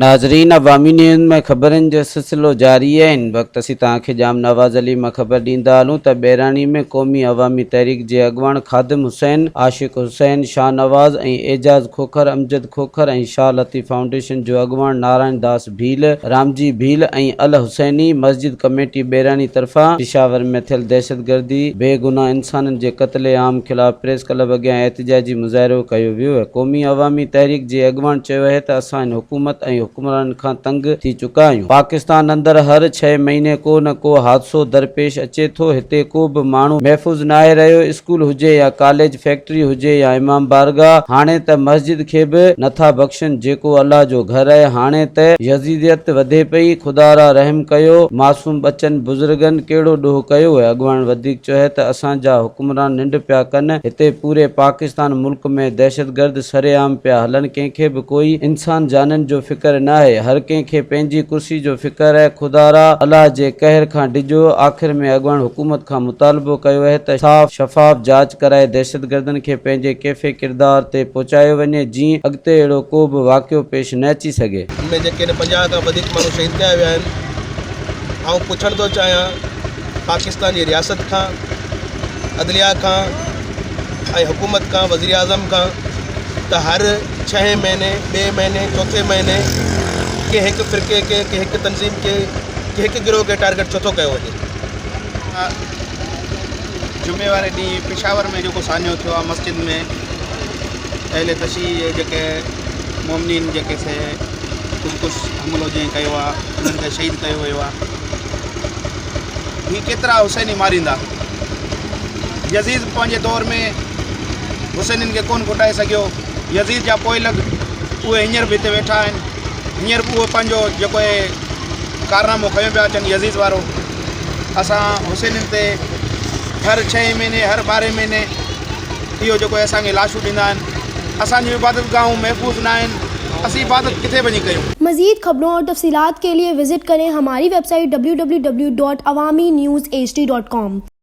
ناظرين عوامي نيوز ۾ خبرن جو سلسلو جاري آهي هن وقت اسين توهان کي ڄام نواز علي مان خبر ڏيندا هلون ته ٻيراڻي ۾ قومي عوامي تحريڪ جي اڳواڻ خادم حسين، عاشق حسين، شاهنواز ۽ اعجاز کوکر، امجد کوکر ۽ شاهه لطيف فائونڊيشن جو اڳواڻ نارائڻ داس ڀيل، رامجي ڀيل ۽ الحسيني مسجد ڪميٽي ٻيراڻي طرفان پشاور ۾ ٿيل دهشتگردي، بي گناهه انسانن جي قتل عام خلاف پريس ڪلب اڳيان احتجاجي مظاهرو ڪيو ويو. قومي عوامي تحريڪ جي اڳواڻ چيو آهي ته اسان هن حڪومت ۽ حڪمرانن کان تنگ ٿي چڪا آهيون، پاڪستان اندر هر ڇهين مهيني ڪو نه ڪو حادثو درپيش اچي ٿو، هتي ڪو به ماڻهو محفوظ ناهي رهيو، اسڪول هجي يا ڪاليج، فيڪٽري هجي يا امام بارگاهه، هاڻي ته مسجد کي به نٿا بخشن جيڪو الله جو گهر آهي، هاڻي ته يزيديت وڌي پئي، خدارا رحم ڪيو، معصوم ٻچن بزرگن ڪهڙو ڏوهه ڪيو آهي، اڳواڻن وڌيڪ چيو آهي ته اسان جا حڪمران ننڊ پيا ڪن، هتي پوري پاڪستان ملڪ ۾ دهشتگرد سرعام پيا هلن ڪنهن کي به ڪوئي انسان جانين جو فڪر ناهي هر ڪنهن کي پنهنجي ڪرسي جو فڪر آهي خدارا الله جي قهر کان ڊڄو آخر ۾ اڳواڻ حڪومت کان مطالبو ڪيو آهي ته صاف شفاف جاچ ڪرائي دهشتگردن کي پنهنجي ڪيفي ڪردار تي پهچايو وڃي جيئن اڳتي اهڙو ڪو به واقعو پيش نه اچي سگهي. ان ۾ جيڪي 50 کان وڌيڪ ماڻهو شهيد ڪيا ويا آهن آئون پڇڻ ٿو چاهيان پاڪستان جي رياست کان عدليا کان ۽ حڪومت کان وزيراعظم کان ته هر ڇهين مهيني ٻئي مهيني چوٿين مهيني ڪنهن هڪ فرقي کي ڪنهن هڪ تنظيم کي ڪنهن هڪ گروهه کي ٽارگيٽ ڇو ٿو ڪيو وڃي. جمعي واري ڏينهن پشاور ۾ جيڪو سانحو ٿيو آهي مسجد ۾ اهل تشيع جي جيڪي مومنين جيڪي سي خودڪش حملو جنهن ڪيو آهي انهن کي شهيد ڪيو ويو آهي هي ڪيترا حسيني ماريندا يزيد پنهنجي دور ۾ حسينين کي ڪونه گهٽائي سگهيو. يزيد جا پوئلڳ اهي هينئر به هتي ويٺا آهن. هينئر به اهي پنهنجو جيڪو اهي ڪارنامو کنيو پيا اچن يزيد وارو. اسان حسينين تي هر ڇهين مهيني هر ٻارهين مهيني اهو جيڪو اسان کي لاشون ڏيندا آهن. اسان جون عبادت گاهون محفوظ نه آهن. اسين عبادت ڪٿي وڃي ڪيون. مزيد خبرون اور تفصيلات کے لئے وزٽ کرين ھماري web site www.awamiNewsHD.com.